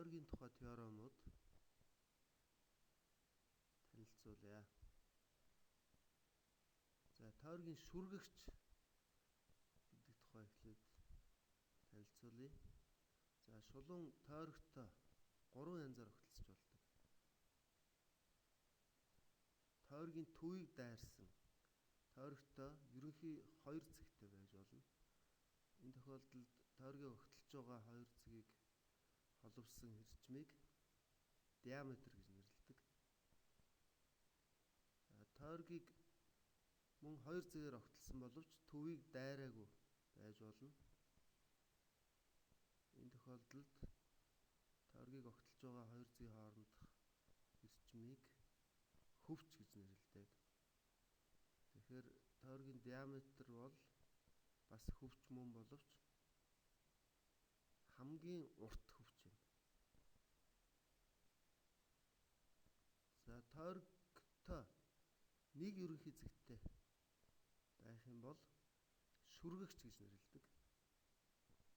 Тойргийн тухай теоремууд танилцуулъя. За, тойргийн шүргэгч гэдэг тухай эхлээд танилцуулъя. За, шулуун тойрогтой гурван янзаар огтлцож болдог. Тойргийн төвийг дайрсан тойрогтой ерөнхий хоёр цэгтэй байж болно. Энэ тохиолдолд тойргийг огтлж байгаа хоёр цэгийг холбосон хэрчмийг диаметр гэж нэрлэдэг. За, тойргийг мөн хоёр цэгээр огтлсон боловч төвийг дайраагүй байж болно. Энэ тохиолдолд тойргийг огтлж байгаа хоёр зэгийн хоорондох эрчмийг хөвч гэж нэрлэдэг. Тэгэхээр тойргийн диаметр бол бас хөвч мөн боловч хамгийн урт хөвч юм. За, тойрогтой нэг ерөнхий зэгтэй байх юм бол шүргэгч гэж нэрлэдэг.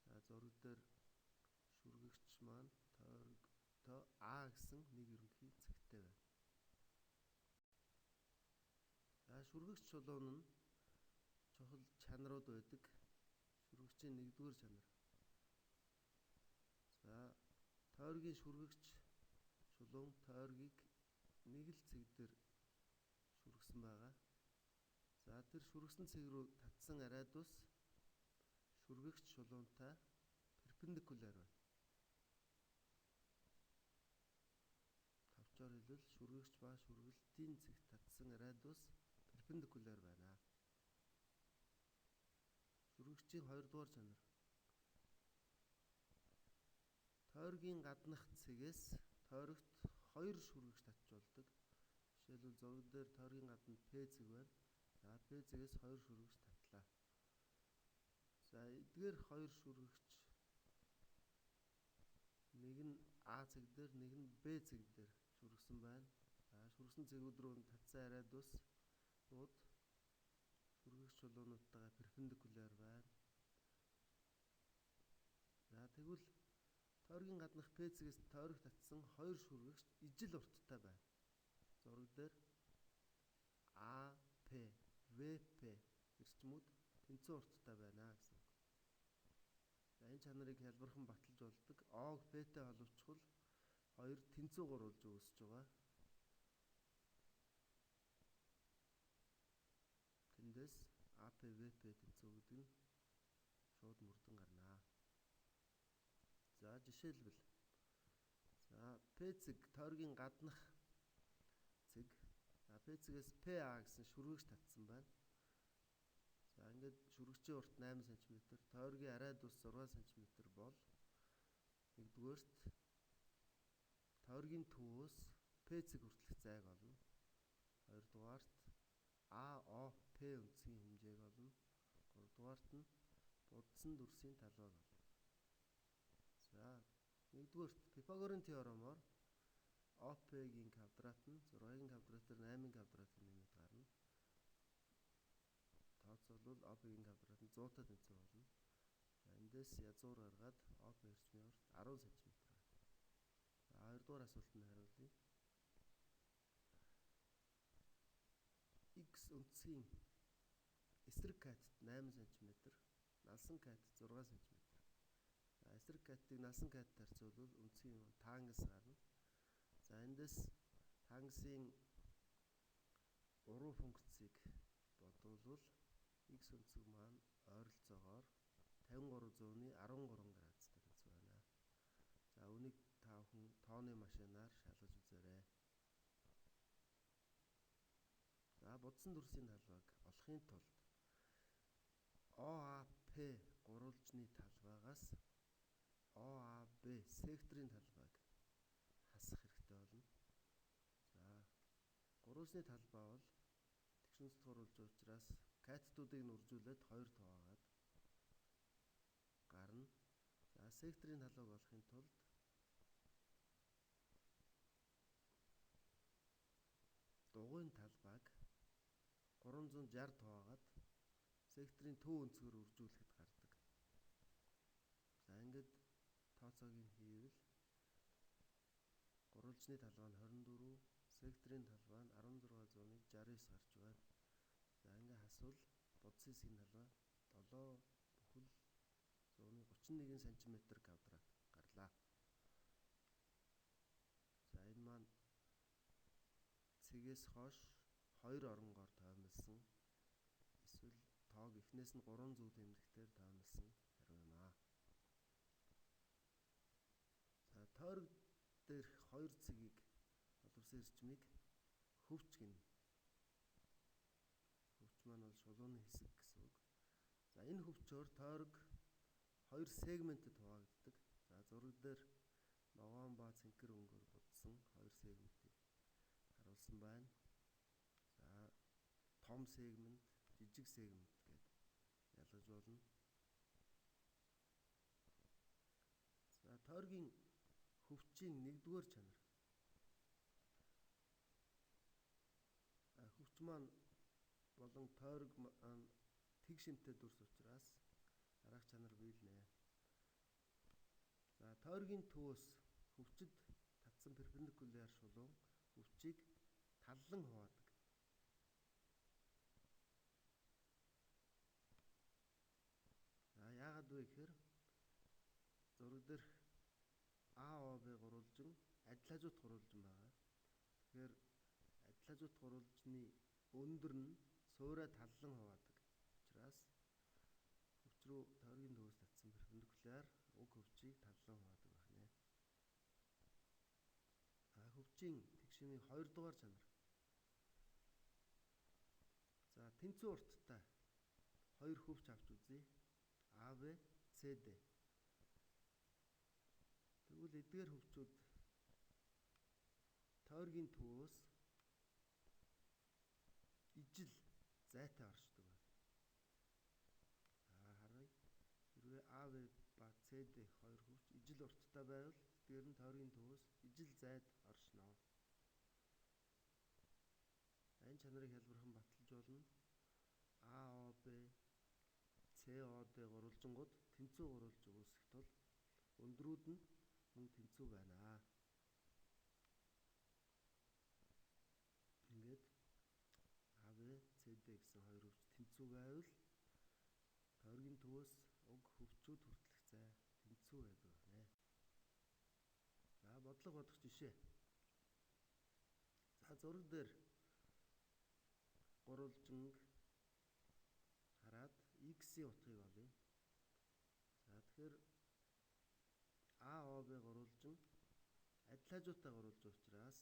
За, зураг дээр шүргэгч маань тойрогтой А гэсэн нэг ерөнхий зэгтэй байна. За, шүргэгч шулуун нь чухал чанарууд байдаг. Шүргэгчийн нэгдүгээр чанар. За, тойргийн шүргэгч шулуун тойргийг нэг л цэг дээр шүргсэн байгаа. За, тэр шүргсэн цэг рүү татсан радиус шүргэгч шулуунтай перпендикуляр байна. Товчоор хэлбэл шүргэгч ба шүргэлтийн цэг татсан радиус перпендикуляр байна. Шүргэгчийн хоёрдугаар чанар. Тойргийн гаднах цэгээс тойрогт хоёр шүргэгч татж болдог. Жишээлбэл зураг дээр тойргийн гадна П цэг байна. За, П цэгээс хоёр шүргэгч татлаа. За, эдгээр хоёр шүргэгч нэг нь А цэг дээр, нэг нь Б цэг дээр шүргсэн байна. За, шүргсэн цэгүүд рүү татсан радиуснууд шүргэгч шулуунуудтайгаа перпендикуляр байна. За, тэгвэл тойргийн гаднах П цэгээс тойрог татсан хоёр шүргэгч ижил урттай байна. Зураг дээр А, П, В, П эрчмүүд тэнцэн урттай байна гэсэн үг. За, энэ чанарыг хялбархан баталж болдог. О-г П-тэй холбочихвол хоёр тэнцүү гурвалж үүсэж байгаа. Тэндээс АП, ВП тэнцүү гэдэг нь шууд мөрдөн гарнаа. За, жишээлбэл за, П цэг тойргийн гаднах цэг. За, П цэгээс ПА гэсэн шүргэгч татсан байна. За, ингээд шүргэгчийн урт 8 см, тойргийн радиус 6 см бол нэгдүгээрт тойргийн төвөөс П цэг хүртэлх зайг олно. Хоёрдугаарт АОП өнцгийн хэмжээг олно. Гуравдугаарт нь будсан дүрсийн талбайг олно. За, нэгдүгээрт Пифагорын теоремоор ОП-гийн квадрат нь 6-гийн квадратаар 8-ын квадратын нэмээд гарна. Тооцоолвол ОП-гийн квадрат нь 100-тай тэнцүү болно. За, эндээс язгуур гаргаад ОП эрчмийн урт 10 см байна. За, хоёрдугаар асуултанд хариулъя. X өнцгийн эсрэг катет 8 см, налсан катет 6 см. За, эсрэг катетыг налсан катет харьцуулбал өнцгийн тангенс гарна. За, эндээс тангенсын уруу функцийг бодвол x өнцөг маань ойролцоогоор 53.13 градустай тэнцүү байна. За, үүнийг та бүхэн тооны машинаар шалгаж үзээрэй. За, будсан дүрсийн талбайг олохын тулд ОАП гурвалжны талбайгаас ОАБ секторын талбайг хасах хэрэгтэй болно. За, гурвалжны талбай бол тэгш өнцөг гурвалж учраас катетуудыг нь үржүүлээд 2 хуваагаад гарна. За, секторын талбайг олохын тулд дугуйн талбайг 360 хуваагаад секторын төв өнцгөр үржүүлэхэд гардаг. За, ингээд тооцоог нь хийвэл Гурвалжны талбай нь 24, секторын талбай нь 16.69 гарч байна. За ингээ хасвал будсан хэсгийн талбай 7,131 см квадрат гарлаа. За энэ маань цэгээс хойш 2 оронгоор тоймлсон эсвэл тоог эхнээс нь 3 зөв тэмдэгтээр тоймлсон хариу юм аа. За тойрог дээрх хоёр цэгийг холбосон эрчмийг хөвч гэнэ. Хөвч маань бол шулууны хэсэг гэсэн үг. За энэ хөвчөөр тойрог хоёр сегментэд хуваагддаг. За зураг дээр ногоон ба цэнхэр өнгөөр будсан хоёр сегментийг харуулсан байна. За том сегмент, жижиг сегмент гээд ялгаж болно. За тойргийн хөвчийн нэгдүгээр чанар. Хөвч маань болон тойрог маань тэг шимтэй дүрс учраас дараах чанар биелнэ. За тойргийн төвөөс хөвчөд татсан перпендикуляр шулуун хөвчийг таллан хуваадаг. За яагаад вэ гэхээр зураг дээрх АОБ гурвалжин адил хажуут гурвалжин байгаа. Тэгэхээр адил хажуут гурвалжны өндөр нь суурай таллан хуваадаг учраас хөвч рүү тойргийн төвөөс татсан перпендикуляр уг хөвчийг таллан хуваадаг байх нэ. За хөвчийн тэгшмийн 2 дугаар чанар. За тэнцүү урттай хоёр хөвч авч үзье. АВ, СД. Тэгвэл эдгээр хөвчүүд тойргийн төвөөс ижил зайтай оршдог байна. За харъя. Хэрвээ АВ ба СД хоёр хөвч ижил урттай байвал эдгээр нь тойргийн төвөөс ижил зайд оршино. Энэ чанарыг хялбархан баталж болно. АОБ, СОД гурвалжингууд тэнцүү гурвалжин үүсгэх тул өндрүүд нь мөн тэнцүү байна. Ингээд АВ, СД гэсэн хоёр хөвч тэнцүү байвал тойргийн төвөөс уг хөвчүүд хүртэлх зай тэнцүү байдаг байна. За бодлого бодох жишээ. За зураг дээр гурвалжинг хараад x-ийн утгыг олъё. За тэгэхээр АОБ гурвалжин адил хажуутай гурвалжин учраас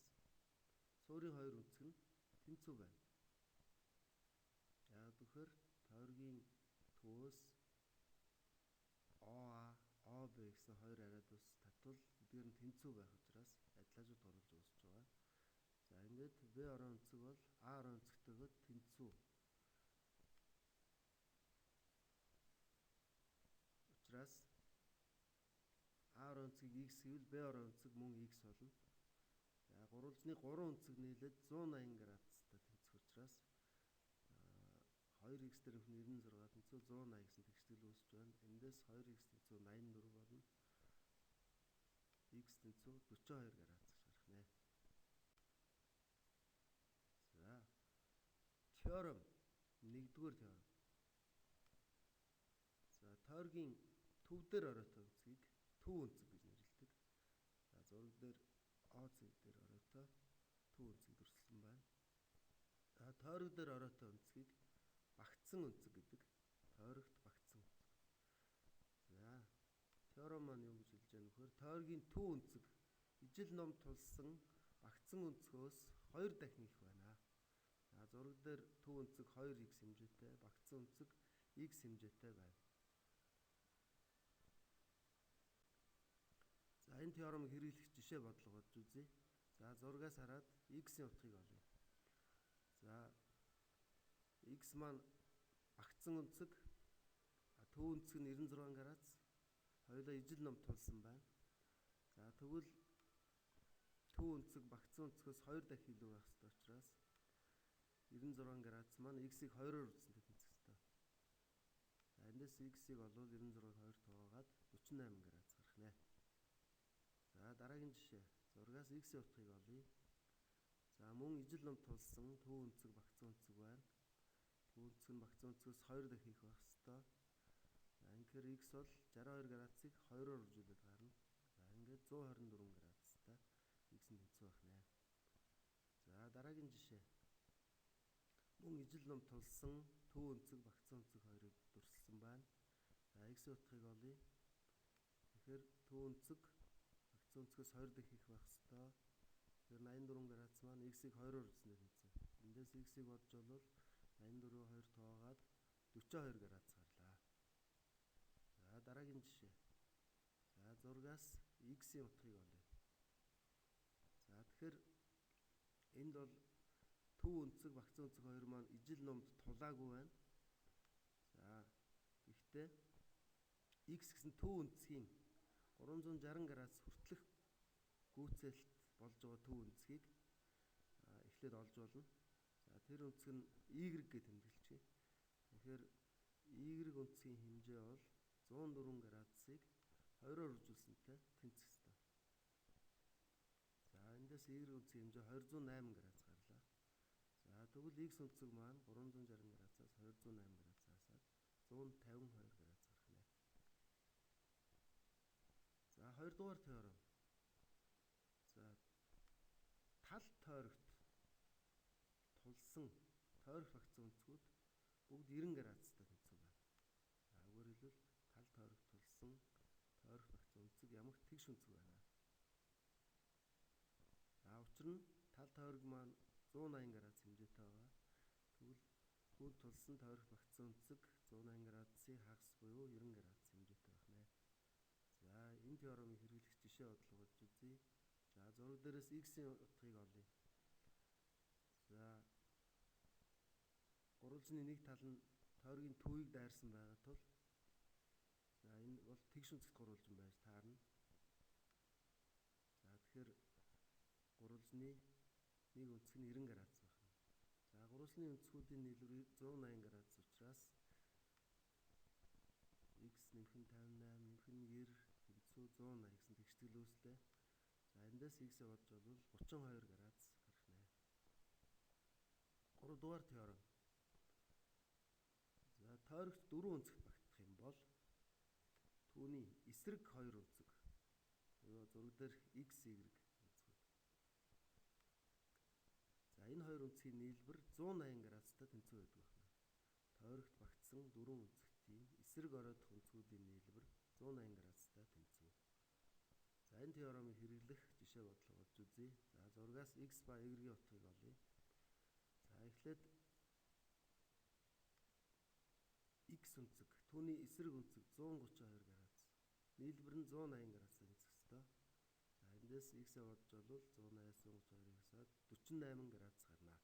суурийн хоёр өнцөг нь тэнцүү байна. Яг тэгэхээр тойргийн төвөөс ОА, ОБ гэсэн хоёр ариадус татвал эдгээр нь тэнцүү байх учраас адил хажууд гурвалжин үүсэж байгаа. За ингээд Б орон өнцөг бол А орон өнцөгтэйгөө тэнцүү. Учраас А орон өнцгийг x гэвэл Б орон өнцөг мөн x болно. За гурвалжны 3 өнцөг нийлээд 180 градустай тэнцэх учраас 2x дээрх нь 96 тэнцүү 180 гэсэн тэгштгэл үүсэж байна. Эндээс 2x тэнцүү 84 болно. X тэнцүү 42 градус гэж гарах нэ. За теорем нэгдүгээр теорем. За тойргийн төв дээр оройтой өнцгийг төв өнцөг гэж нэрлэдэг. За зураг дээр О цэг дээр оройтой төв өнцөг дүрслэн байна. За тойрог дээр оройтой өнцгийг багтсан өнцөг гэдэг. Тойрогт багтсан өнцөг. За теорем маань юу гэж хэлж байгаа нөхөр тойргийн төв өнцөг ижил ном тулсан багтсан өнцгөөс 2 дахин их байна. За зураг дээр төв өнцөг 2x хэмжээтэй, багтсан өнцөг x хэмжээтэй байна. За энэ теоремыг хэрэглэх жишээ бодлого бодож үзье. За зургаас хараад x-ийн утгыг олъё. За x маань багтсан өнцөг, төв өнцөг нь 96 градус. Хоёулаа ижил ном тулсан байна. За тэгвэл төв өнцөг багтсан өнцгөөс 2 дахин илүү байх ёстой учраас 96 градус маань x-ийг 2-оор үзсэнтэй тэнцэх ёстой. За эндээс x-ийг олвол 96-г 2 хуваагаад 48 градус гарах нэ. За дараагийн жишээ. Зургаас x-ийн утгыг олъё. За мөн ижил ном тулсан төв өнцөг багцсан өнцөг байна. Төв өнцөг нь багцсан өнцгөөс 2 дахин их байх ёстой. За ингэхээр x бол 62 градусыг 2-оор үржүүлээд гарна. За ингээд 124 градустай x нь тэнцүү байх нэ. За дараагийн жишээ. Мөн ижил ном тулсан төв өнцөг багцсан өнцөг хоёрыг дүрсэлсэн байна. За x-ийн утгыг олъё. Тэгэхээр төв өнцөг багцсан өнцгөөс 2 дахин их байх ёстой. Тэгэхээр 84 градус маань x-ийг 2-оор үржсэнээр тэнцүү. Эндээс x-ийг бодж болвол 84 2 тоогаад 42 градус гарлаа. За дараагийн жишээ. За зургаас x-ийн утгыг олъё. За тэгэхээр энд бол төв өнцөг багцсан өнцөг хоёр маань ижил номд тулаагүй байна. За гэхдээ x гэсэн төв өнцгийн 360 градус хүртэлх гүйцэлт болж байгаа төв өнцгийг эхлээд олж болно. За тэр өнцөг нь y гэж тэмдэглэчихье. Тэгэхээр y өнцгийн хэмжээ бол 104 градусыг 2-оор үржүүлсэнтэй тэнцэх ёстой. За эндээс y өнцгийн хэмжээ 208 градус гарлаа. За тэгвэл x өнцөг маань 360 градусаас 208 градус хасаад 152 градус гарах нэ. За хоёрдугаар теорем. За тал тойрогт тулсан тойрогт багцсан өнцгүүд бүгд 90 градустай тэнцүү байна. За өөрөөр хэлбэл тал тойрогт тулсан тойрогт багцсан өнцөг ямагт тэгш өнцөг байна. За учир нь тал тойрог маань 180 градус хэмжээтэй байгаа. Тэгвэл түүнд тулсан тойрогт багцсан өнцөг 180 градусын хагас буюу 90 градус хэмжээтэй байх нэ. За энэ теоремыг хэрэглэх жишээ бодлого бодож үзье. За зураг дээрээс x-ийн утгыг олъё. За гурвалжны нэг тал нь тойргийн төвийг дайрсан байгаа тул за энэ бол тэгш өнцөгт гурвалжин байж таарна. За тэгэхээр гурвалжны нэг өнцөг нь 90 градус байна. За гурвалжны өнцгүүдийн нийлбэр 180 градус учраас x нэмэх нь 58 нэмэх нь 90 тэнцүү 180 гэсэн тэгштгэл үүслээ. За эндээс x-ийг бодж бол 32 градус гарах нэ. 3 дугаар теорем. За тойрогт 4 өнцөгт багтах юм бол түүний эсрэг 2 өнцөг буюу зураг дээрх x, y өнцгүүд. За энэ хоёр өнцгийн нийлбэр 180 градустай тэнцүү байдаг байна. Тойрогт багтсан 4 өнцөгтийн эсрэг ороодох өнцгүүдийн нийлбэр 180 градустай тэнцүү. За энэ теоремыг хэрэглэх жишээ бодлого бодож үзье. За зургаас x ба y-ийн утгыг олъё. За эхлээд x өнцөг түүний эсрэг өнцөг 132 градус. Нийлбэр нь 180 градустай тэнцэх ёстой. За эндээс x-ээ бодож бол 180-аас 132-ыг хасаад 48 градус гарна.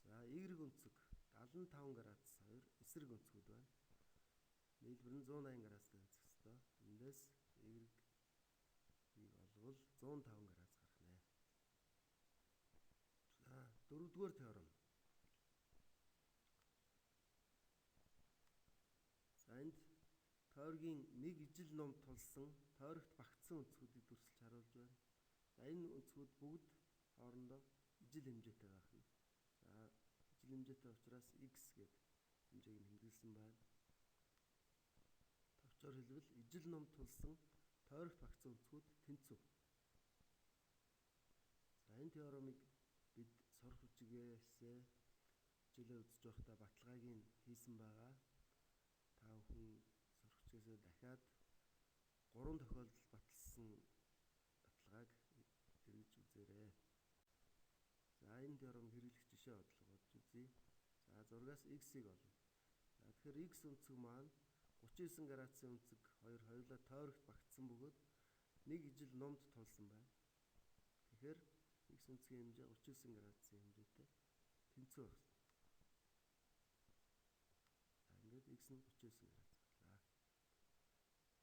За y өнцөг 75 градус хоёр эсрэг өнцгүүд байна. Нийлбэр нь 180 градустай тэнцэх ёстой. Эндээс y-ийг олвол 105 градус гарах нэ. За дөрөвдүгээр теорем. За энд тойргийн нэг ижил ном тулсан тойрогт багтсан өнцгүүдийг дүрсэлж харуулж байна. За энэ өнцгүүд бүгд хоорондоо ижил хэмжээтэй байх нь. За ижил хэмжээтэй учраас x гээд хэмжээг нь хэмдэглэсэн байна. Товчоор хэлбэл ижил ном тулсан тойрогт багтсан өнцгүүд тэнцүү. За энэ теоремыг бид сурах хүчгээсээ хичээлээ үзэж байхдаа баталгааг нь хийсэн байгаа. Та бүхэн сурах хүчгээсээ дахиад 3 тохиолдолд баталсан баталгааг эргэж үзээрэй. За энэ теорем хэрэглэх жишээ бодлого бодож үзье. За зургаас x-ийг олъё. За тэгэхээр x өнцөг маань 39 градусын өнцөг хоёр хоёулаа тойрогт багтсан бөгөөд нэг ижил нумд тулсан байна. Тэгэхээр x өнцгийн хэмжээ 39 градусын хэмжээтэй тэнцүү байх. За ингээд x нь 39 градус.